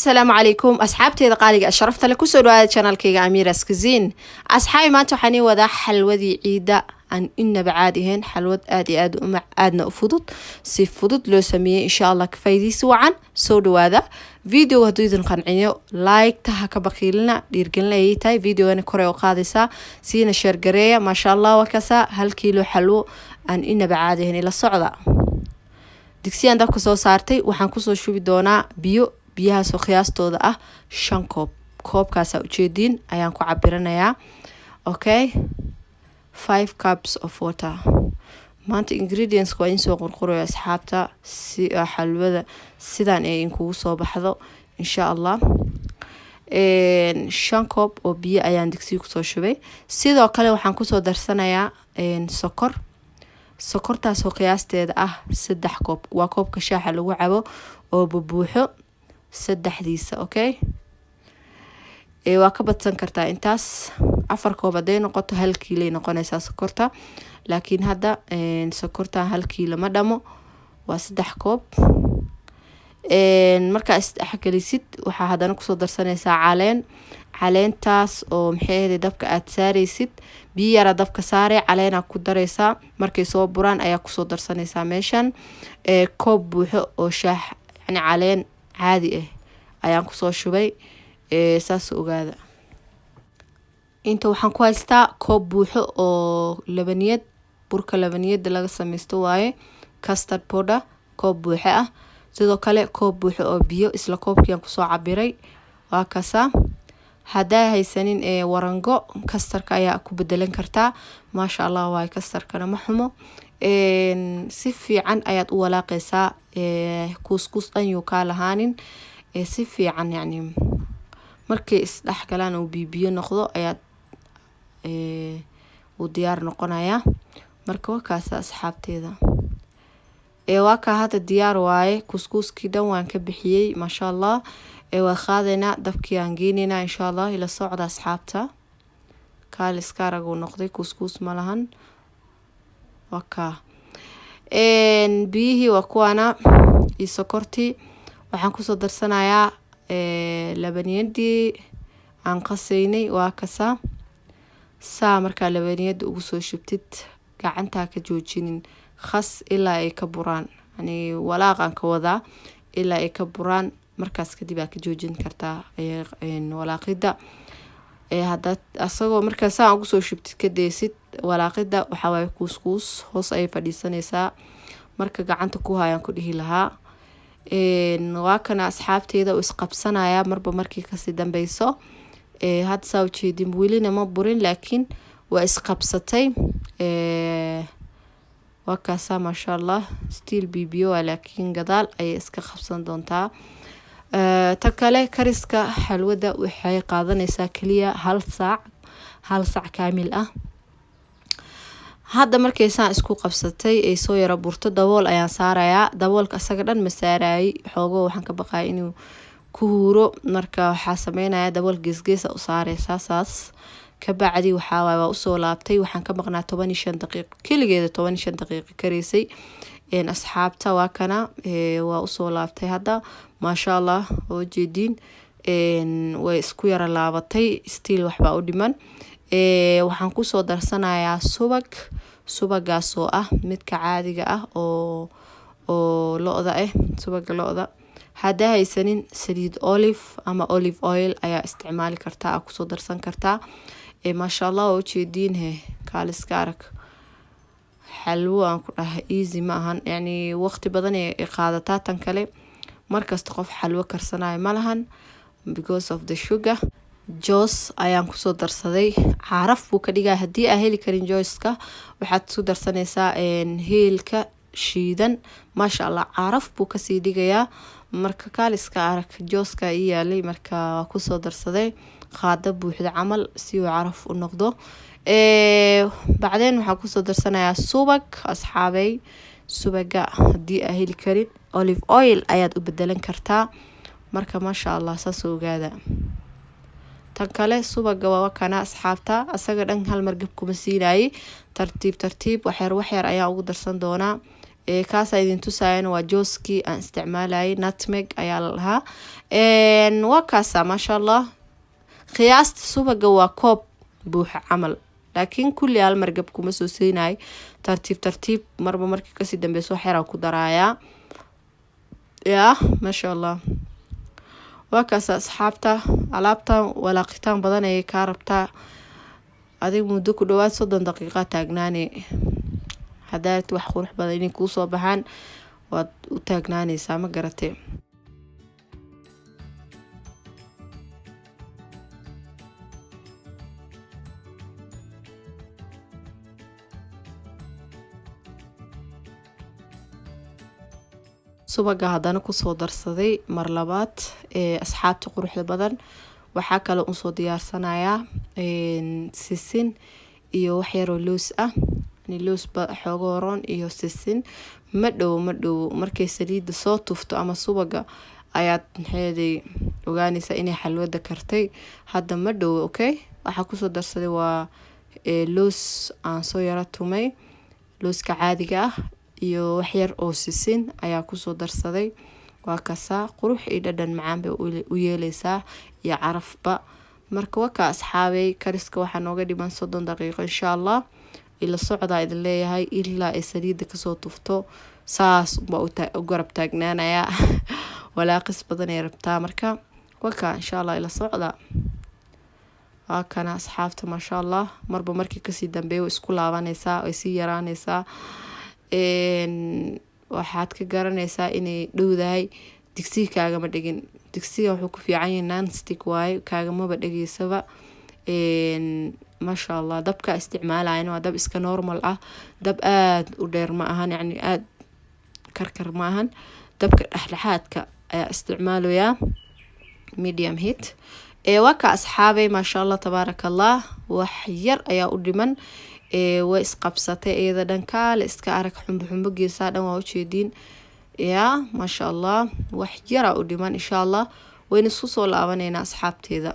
Asalaamu calaykum, asxaabteeda qaaliga sharafta le, kusoo dhawaada channelkayga Amiras Cuisine. Asxaabi, maanta waxaan ii wadaa xalwadii ciida aan inaba caadi ahayn, xalwad aad iyo aad uma aadna u fudud, si fudud loo sameeyey. Insha Allah ka faa'iidaysi wacan. Soo dhawaada. Video hadduu idin qanciyo, like-ta ha ka baqiilina, dhiirgelin ayay tahay, videogana kore u qaadaysaa, siina share gareeya. Maasha Allah, waa kasaa 1 kiilo xalwo aan inaba caadi ahayn. Ila socda. Digsiyaan dabka soo saartay, waxaan kusoo shubi doonaa biyo, biyahaasoo qiyaastooda ah 5 koob. Koobkaasaa ujeediin ayaan ku cabiranayaa. Okay, 5 cups of water. Maanta ingredients waa insoo qurquraya, asxaabta, si xalwada sidaan ay inkugu soo baxdo, insha Allah. 5 koob oo biyo ayaan digsiga kusoo shubay. Sidoo kale waxaan kusoo darsanayaa sokor, sokortaasoo qiyaasteeda ah 3 koob. Waa koobka shaaxa lagu cabo oo bubuuxo saddexdiisa. Okay, waa ka badsan kartaa intaas. 4 koob hadday noqoto, 1 kiilay noqonaysaa sokorta, laakiin hadda sokorta 1 kiilo ma dhamo, waa 3 koob. Markaa isdhexgelisid, waxaa haddana kusoo darsanaysaa caleen. Caleentaas oo maxay ahayd, dabka aada saareysid, biyo yaraa dabka saare, caleenaa ku dareysaa. Markay soo buraan ayaa kusoo darsanaysaa meeshan. Koob buuxo oo shaax, yani caleen caadi ah, ayaan kusoo shubay. Saas ogaada. Inta waxaan ku haystaa koob buuxo oo labaniyad, burka labaniyada laga sameysto waaye, custard powder, koob buuxo ah. Sidoo kale koob buuxo oo biyo, isla koobkiiaan kusoo cabiray, waa kasaa. Haddaa haysanin ee warango, custardka ayaa ku bedelan kartaa. Maasha Allah waaye, custardkana ma xumo. Si fiican ayaad u walaaqeysaa, kuuskuus dhan yuu kaa lahaanin. Si fiican, yacni markay isdhexgalaan oo biyo biyo noqdo, ayaad uu diyaar noqonayaa. Marka wakaasa, asxaabteeda, waa kaa hadda diyaar waaye. Kuuskuuskii dhan waan ka bixiyey, maasha Allah. Waa qaadaynaa, dabkii aan geyneynaa, insha Allah. Ila socda, asxaabta. Kaaliska arag uu noqday, kuuskuus ma lahan. Waa kaa biyihii, waa kuwaana iyo sokortii. Waxaan kusoo darsanayaa labaniyadii aan qasaynay, waa kasaa. Saa markaa labaniyada ugu soo shubtid, gacantaa ka joojinin, khas ilaa ay ka buraan, yani walaaqaan ka wadaa, ilaa ay ka buraan. Markaas kadib aa ka joojin kartaa walaaqida. Hadaad asagoo markaa saa ugu soo shubtid ka deysid walaaqida, waxaa waaye kuuskuus hoos ayay fadhiisanaysaa. Marka gacanta ku hayaan ku dhihi lahaa. Waa kana, asxaabteeda, uu isqabsanaya marba markii kasii dambeyso. Hadda saa ujeedin, welina ma burin, laakiin waa isqabsatay. Waa kaasaa, maasha Allah. Still bibiyo waa, laakiin gadaal ayay iska qabsan doontaa. Ta kale, kariska xalwada waxay qaadanaysaa kaliya 1 saac, 1 saac kaamil ah. Hadda markay saan isku qabsatay ay soo yaro burto, dabool ayaan saarayaa. Daboolka asaga dhan ma saarayay, xoogo waxaan ka baqaya inuu ku huuro. Marka waxaa sameynaya, dabool geesgeesa u saareysaa saas. Kabacdi waxaa waaye waa usoo laabtay. Waxaan ka maqnaa 15 daqiiqo keligeeda, 15 daqiiqo karaysay, asxaabta. Waa kana, waa usoo laabtay hadda, maasha Allah. Oo jeediin, way isku yaro laabatay, still waxbaa u dhiman. Waxaan kusoo darsanayaa subag, subagaasoo ah midka caadiga ah oo lo-da ah, subaga lo-da. Haddaa haysanin, saliid olive ama olive oil ayaa isticmaali kartaa, aa kusoo darsan kartaa. Maasha Allah, waa ujeediin he, kaaliska arag. Xalwo aan ku dhahay easy ma ahan, yacni waqti badan ay qaadataa. Tan kale, markasta qof xalwo karsanayo ma lahan because of the sugar. Joos ayaan kusoo darsaday, caraf buu ka dhigaa. Haddii aa heli karin jooska, waxaad ku darsanaysaa heelka shiidan. Maasha Allah, caraf buu kasii dhigayaa. Marka kaaliska arag, jooska ii yaalay, marka waa kusoo darsaday qaado buuxda camal si uu caraf u noqdo. Bacdeen waxaan kusoo darsanayaa subag, asxaabey. Subaga haddii aa heli karin, olive oil ayaad u bedelan kartaa. Marka maasha Allah, saas ogaada. Tan kale, subaga waa kana, asxaabta. Asaga dhan hal mar gab kuma siinayay, tartiib tartiib, waxyar waxyar ayaa ugu darsan doonaa. Kaasaa idin tusaayana waa jooskii aan isticmaalayay, nutmeg ayaa la dhahaa. Waa kaasa, maasha Allah. Qiyaasta subaga waa koob buuxa camal, laakiin kulli hal margab kuma soo siinay. Tartiib tartiib, marba markii kasii dambeyso wax yaraa ku darayaa. Yaa, maasha Allah, waa kaasa asxaabta. Alaabtan walaaqitaan badan ayay kaa rabtaa. Adig muddo ku dhawaad 30 daqiiqa taagnaane. Haddaad wax qurux badan inay kuusoo baxaan, waad u taagnaaneysaa, ma garatee? Subaga haddana kusoo darsaday mar labaad ee asxaabta quruxda badan. Waxaa kale unsoo diyaarsanayaa sisin iyo wax yaroo loos ah, loos xoogo roon iyo sisin. Ma dhowo, ma dhowo. Markay saliida soo tufto ama subaga ayaad maxeeday ogaanaysaa inay xalwada kartay. Hadda ma dhowo. Okay, waxaa kusoo darsaday waa loos aan soo yaro tumay, looska caadiga ah, iyo waxyar oo sisin ayaa kusoo darsaday. Waa kasaa, qurux iyo dhadhan macaan bay u yeeleysaa iyo carafba. Marka wakaa asxaabey, kariska waxaa nooga dhiman 30 daqiiqo, insha Allah. Ila socdaa idin leeyahay ilaa ay saliida kasoo tufto. Saas unbaa u garab taagnaanayaa. Walaaqis badan ay rabtaa. Marka wakaa, insha Allah, ila socda. Waa kana asxaabta, maasha Allah. Marba markii kasii dambeeya way isku laabanaysaa, way sii yaraanaysaa. Waxaad ka garanaysaa inay dhowdahay digsiga kaagama dhegin. Digsiga wuxuu ku fiican yahay nonstick waaye, kaagamaba dhegeysaba, maasha Allah. Dabka isticmaalayana waa dab iska normal ah, dab aada u dheer ma ahan, yacni aada karkar ma ahan. Dabka dhexdhexaadka ayaa isticmaalayaa, medium heat. Waa ka asxaabay, maasha Allah, tabaaraka Allah. Wax yar ayaa u dhiman. Way isqabsatay iyada dhan, kaale iska arag, xumbo xumbo geesaa dhan waa ujeediin. Yaa, maasha Allah, wax yaraa u dhiman. Insha Allah wayna isku soo laabaneynaa asxaabteeda.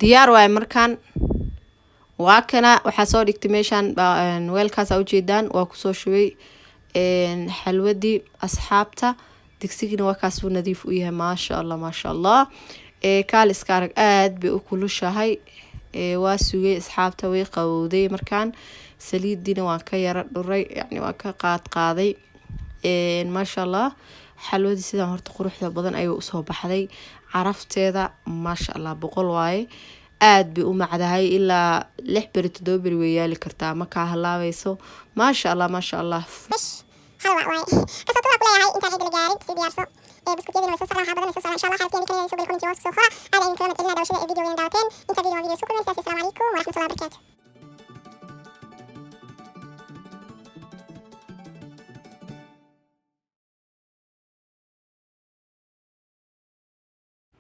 Diyaar waaye markaan. Waa kana, waxaa soo dhigtay meeshaan weelkaas ujeedaan, waa kusoo shubay xalwadii asxaabta. Digsigina waa kaasuu nadiif u yahay, maasha Allah, maasha Allah. Kaal iska arag, aada bay u kulushahay. Waa sugay asxaabta, way qabowday. Markaan saliidiina waan ka yara dhuray, yani waan ka qaad qaaday. Maasha Allah, xalwadii sidaan horta quruxda badan ayuu usoo baxday. Carafteeda maasha Allah 100 waaye. Aada bay u macdahay. Ilaa 6 beri, 7 beri way yaali kartaa, ma kaa halaabayso. Maasha Allah, maasha Allah. Halwa waaye kasoo tuura ku leeyahay. Intaan ciida la gaarin sii diyaarso. Buskutyadina way soo socdaan, waxaa badan way soo socdaan, insha Allah. Xalkeeni kan soo gali comment hoos kusoo qora. Aad ayaan idinkaga mahadcelinaa daawashada ee video daawateen. Inta video video isku kulmay sidaas. Assalaamu calaykum waraxmatullahi wabarakaatu.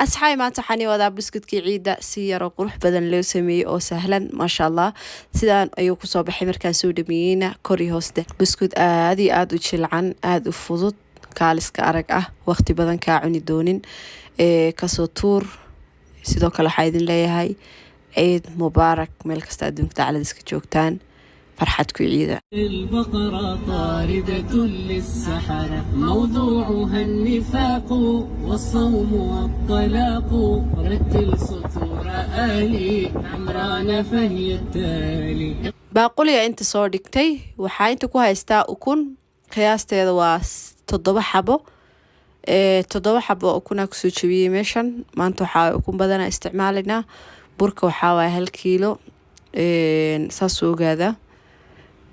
Asxaabi, maanta waxaan ii wadaa buskudkii ciidda si yaroo qurux badan loo sameeyey oo sahlan, maasha Allah. Sidaan ayuu kusoo baxay markaan soo dhameeyeyna, kor iyo hooste. Buskud aada iyo aada u jilcan, aada u fudud, kaaliska arag ah, waqti badan kaa cuni doonin. Kasoo tuur. Sidoo kale waxaa idin leeyahay ciid mubaarak meel kasta adduunka dacladiska joogtaan. Farxad ku ciida. البقرة طاردة للسحرة، موضوعها النفاق والصوم والطلاق. رتل سطور آل عمران فهي التالي. Baaquliga inta soo dhigtay, waxaa inta ku haystaa ukun. Qiyaasteeda waa toddoba xabo. 7 xabo oo ukunaa kusoo jebiyey meeshan. Maanta waxaa ukun badanaa isticmaalaynaa. Burka waxaa waaya 1 kiilo, saasuu ogaadaa.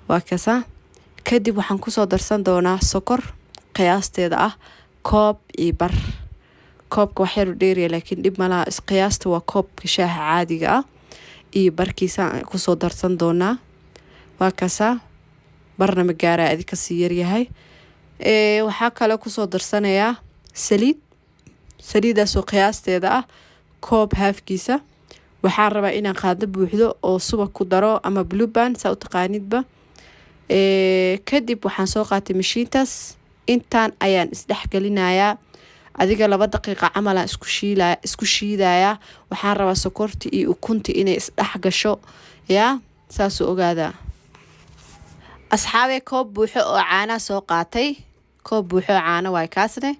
Waa kasa. Kadib waxaan kusoo darsan doonaa sokor qiyaasteeda ah koob iyo bar. Koobka wax yar u dheeriya, laakiin dhib malaha. Qiyaasta waa koobka shaaha caadiga ah iyo barkiisa kusoo darsan doonaa. Waa kasaa, barna ma gaaraa, adi kasii yaryahay. Waxaa kaloo kusoo darsanayaa saliid, saliidaasoo qiyaasteeda ah koob haafkiisa. Waxaan rabaa inaan qaado buuxdo oo subag ku daro ama blueband saa u taqaanidba. Kadib waxaan soo qaatay mashiintaas, intaan ayaan isdhexgelinayaa. Adiga 2 daqiiqa camalaan isku shiilaya, isku shiidayaa. Waxaan rabaa sokorti iyo ukunti inay isdhex gasho. Yaa saasuu ogaadaa, asxaabee. Koob buuxo oo caanaa soo qaatay, koob buuxo oo caano waay kaasne.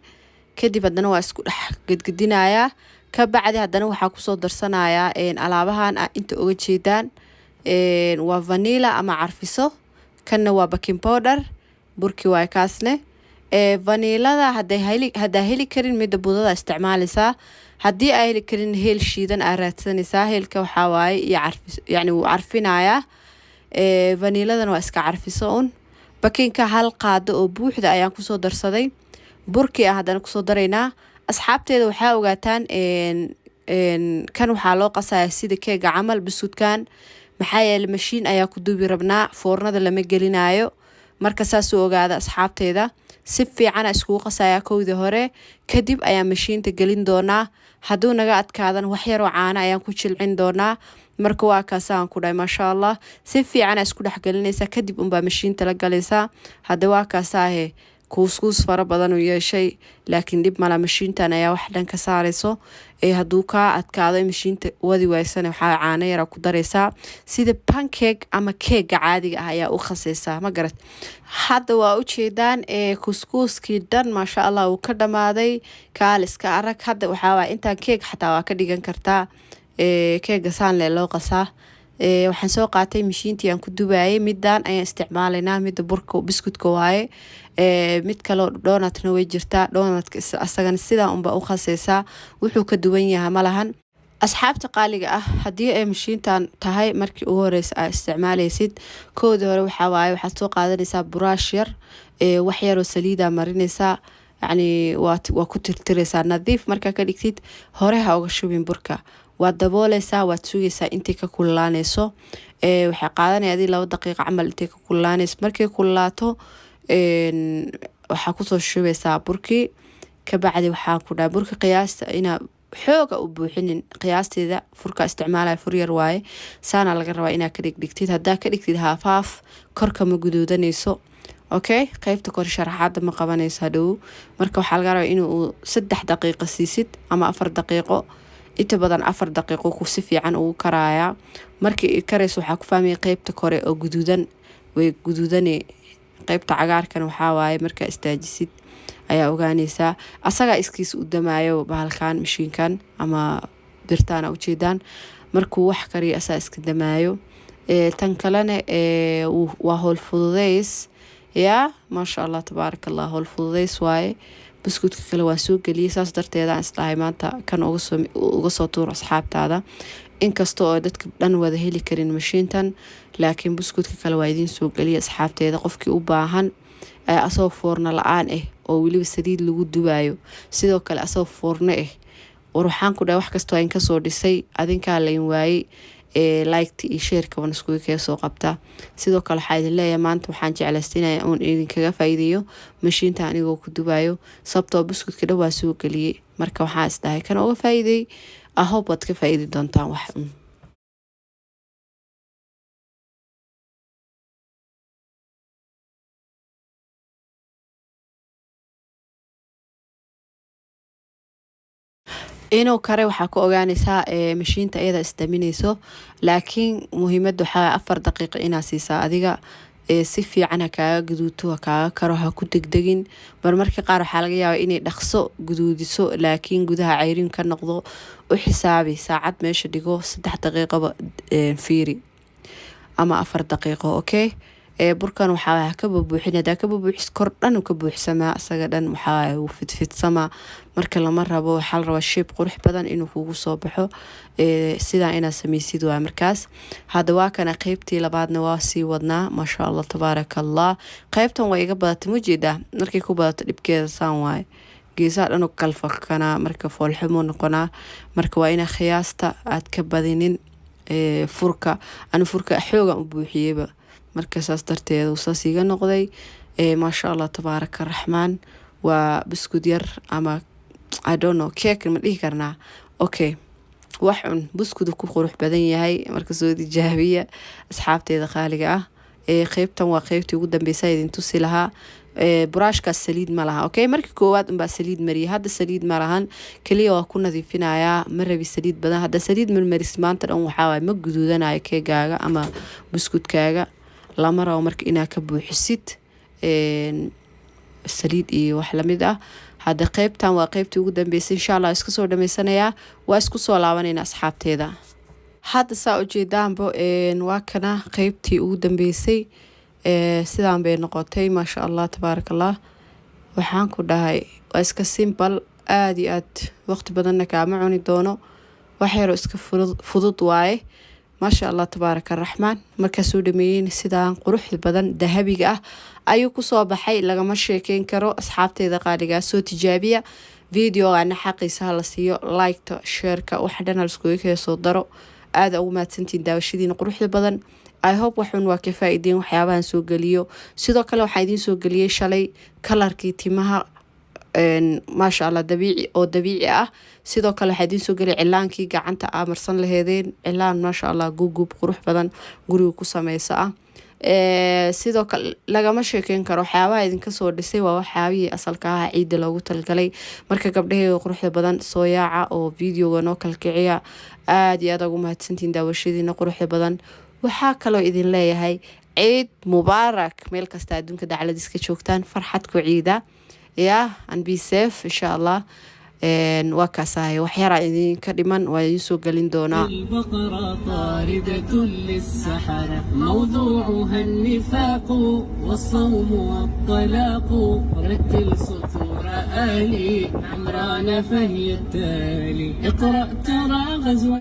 Kadib haddana waa isku dhex gedgedinayaa. Ka bacdi haddana waxaa kusoo darsanayaa alaabahan a inta uga jeedaan. Waa vanilla ama carfiso, kanna waa baking powder, burki waay kaasne. Vanilada haddaa heli karin, midda budada isticmaalaysaa. Haddii aa heli karin, heel shiidan aa raadsanaysaa. Heelka waxaa waaye iyo carfis, yacni wuu carfinayaa. Vaniiladana waa iska carfiso un. Bakinka hal qaado oo buuxda ayaan kusoo darsaday. Burkii ah haddana kusoo daraynaa. Asxaabteeda, waxaa ogaataan kan waxaa loo qasaya sida keega camal buskudkan, maxaa yeele mashiin ayaa ku dubi rabnaa, foornada lama gelinayo. Marka saasuu ogaada, asxaabteeda. Si fiicana iskugu qasaya kowdii hore, kadib ayaa mashiinta gelin doonaa. Hadduu naga adkaadan, wax yaroo caana ayaan ku jilcin doonaa. Marka waa kaasaan ku dhahay, maasha Allah. Si fiicana isku dhexgelinaysaa, kadib unbaa mashiinta la galaysaa. Hadda waa kaasaahe, kuuskuus fara badan uu yeeshay, laakiin dhib mala, mashiintan ayaa wax dhan ka saarayso. Ee hadduu kaa adkaado, mashiinta wadi waysana, waxaa caano yara ku daraysaa. Sida pancake ama keega caadiga ah ayaa u khasaysaa, ma garat? Hadda waa ujeedaan ee kuuskuuskii dhan, maasha Allah, uu ka dhamaaday. Kaal iska arag. Hadda waxaa waaya intaan keeg xataa waa ka dhigan kartaa. Keega saanle loo qasaa. Waxaan soo qaatay mashiintii aan ku dubayay. Midaan ayaan isticmaalaynaa, midda burka biskutka waaye. Mid kaloo donutna way jirtaa. Donutka asagana sidaa unbaa u khasaysaa, wuxuu ka duwan yahay malahan. Asxaabta qaaliga ah, haddii ay mashiintan tahay markii ugu horeysa aa isticmaaleysid, koodii hore waxaa waaye waxaad soo qaadanaysaa buraash yar, wax yaroo saliidaa marinaysaa, yacni waa ku tirtiraysaa. Nadiif markaa ka dhigtid, hore ha uga shubin burka. Waad dabooleysaa, waad sugaysaa intay ka kululaaneyso. Waxay qaadanaya adii 2 daqiiqa camal intay ka kululaaneyso. Markay kululaato, waxaa kusoo shubeysaa burkii. Kabacdi waxaa ku dhaha burka qiyaasta inaa xooga u buuxinin, qiyaasteeda furka isticmaalaya fur yar waaye. Saana laga rabaa inaa ka dhigdhigtid. Haddaa ka dhigtid half half, korka ma guduudanayso. Okay, qeybta kore sharaxaada ma qabanayso hadhow. Marka waxaa laga rabaa inuu 3 daqiiqo siisid ama 4 daqiiqo. Inta badan 4 daqiiqo ku si fiican ugu karayaa. Markii karayso waxaa ku fahmaya qeybta kore oo guduudan way guduudane, qeybta cagaarkan waxaa waaye markaa istaajisid ayaa ogaaneysaa. Asagaa iskiis u damaayo bahalkan, mashiinkan ama birtaana ujeedaan. Markuu wax kariyo asaa iska damaayo. Tan kalena waa howl fududeys. Yaa maasha Allah, tabaaraka Allah, howl fududeys waaye. Buskudka kale waan soo geliyay, saas darteeda aan isdhahay maanta kan uga soo tuur asxaabtaada. Inkasta oo dadka dhan wada heli karin mashiintan, laakiin buskudka kale waa idiin soo geliya, asxaabteeda. Qofkii u baahan asagoo foorno la-aan ah oo weliba saliid lagu dubayo, sidoo kale asagoo foorno ah. War waxaan ku dhahay, wax kastoo in kasoo dhisay adinkaa lain waayey. Liketa iyo shareka wan iskuga kee soo qabtaa. Sidoo kale waxaa idin leeyahay, maanta waxaan jeclaystinaya uun idinkaga faa'iideeyo mashiinta anigoo ku dubayo, sababtoo buskudka dhan waa soo geliyey. Marka waxaan isdhahay kan uga faa'iideey. I hope waad ka faa'iidi doontaan wax un. Inuu kare waxaa ku ogaanaysaa mashiinta iyada isdaminayso, laakiin muhiimada waxaa 4 daqiiqo inaa siisaa adiga. Si fiican ha kaaga guduuto, ha kaaga karo, ha ku degdegin. Marmarka qaar waxaa laga yaabaa inay dhaqso guduudiso, laakiin gudaha cayriin ka noqdo. U xisaabi saacad, meesha dhigo, 3 daqiiqoba fiiri ama 4 daqiiqo. Okay, burkan waxaa ka bubuuxin. Hadaa ka bubuuxis, kor dhan uu ka buuxsamaa, isaga dhan waxaa uu fidfidsamaa. Marka lama rabo, waxaa la rabaa shape qurux badan inuu kugu soo baxo. Sidaa inaad sameysid waa. Markaas hadda waa kana, qeybtii labaadna waa sii wadnaa. Maasha Allah, tabaaraka Allah. Qeybtan waa iga badatay, mujeedaa? Markay ku badato dhibkeeda saan waaye, geesaha dhan u kalfakanaa, marka foolxumo noqonaa. Marka waa inaa khiyaasta aad ka badinin furka. Anu furka xoogan u buuxiyeyba, marka saas darteeda uu saas iga noqday. Maasha Allah, tabaaraka raxmaan. Waa buskud yar ama I don't know, cake ma dhihi karnaa? Okay, wax cun buskud ku qurux badan yahay. Marka soo tijaabiya, asxaabteeda qaaliga ah. Qeybtan waa qeybtii ugu dambeysa idin tusi lahaa. Buraashkaas saliid ma laha. Okay, markii koowaad unbaa saliid mariyay, hadda saliid ma lahan, kaliya waa ku nadiifinayaa. Ma rabi saliid badan. Hadda saliid marmaris maanta dhan waxaa waaye ma guduudanayo keegaaga ama buskudkaaga. Lama rabo marka inaa ka buuxisid saliid iyo wax lamid ah. Hadda qeybtan waa qeybtii ugu dambeysay. Insha Allah iska soo dhameysanayaa, waa isku soo laabanayna asxaabteeda. Hadda saa ujeedaanbo, waa kana qeybtii ugu dambeysay. Sidaan bay noqotay, maasha Allah, tabaaraka Allah. Waxaan ku dhahay waa iska simple, aada iyo aad waqti badanna kaama cuni doono, wax yaroo iska fudud waaye, maasha Allah, tabaaraka araxmaan. Markaa soo dhameeyeen, sidaan quruxda badan dahabiga ah ayuu kusoo baxay, lagama sheekeyn karo. Asxaabteeda qaaligaa, soo tijaabiya videogana, xaqiisa hala siiyo, liketa, shareka, waxa dhan haliskuga kee soo daro. Aada ugu mahadsantiin daawashadiina quruxda badan. I hope waxun waa ka faa-ideen waxyaabahan soo geliyo. Sidoo kale waxaan idiin soo geliyey shalay colorkii timaha, maasha Allah, dabiici oo dabiici ah. Sidoo kale waxaa idiin soo geliyay cilaankii gacanta aa marsan laheedeen, cilaan maasha Allah gugub qurux badan guriga ku sameysa ah. Sidoo kale lagama sheekeyn karo waxyaabaha idinka soo dhisay, waa waxyaabihii asalka ahaa ciidda loogu talgalay. Marka gabdhaheega quruxda badan, soo yaaca oo videoga noo kalkiciya. Aada iyo aada ugu mahadsantiin daawashadiina quruxda badan. Waxaa kaloo idin leeyahay ciid mubaarak meel kasta adduunka dacladiis ka joogtaan. Farxad ku ciida ya, and be safe insha Allah. Waa kaasahay, waxyaraa idinka dhiman waa idiin soo gelin doonaa. البقرة طاردة للسحرة، موضوعها النفاق والصوم والطلاق. رتل سطور آل عمران فهي التالي، اقرأ ترى غزوة.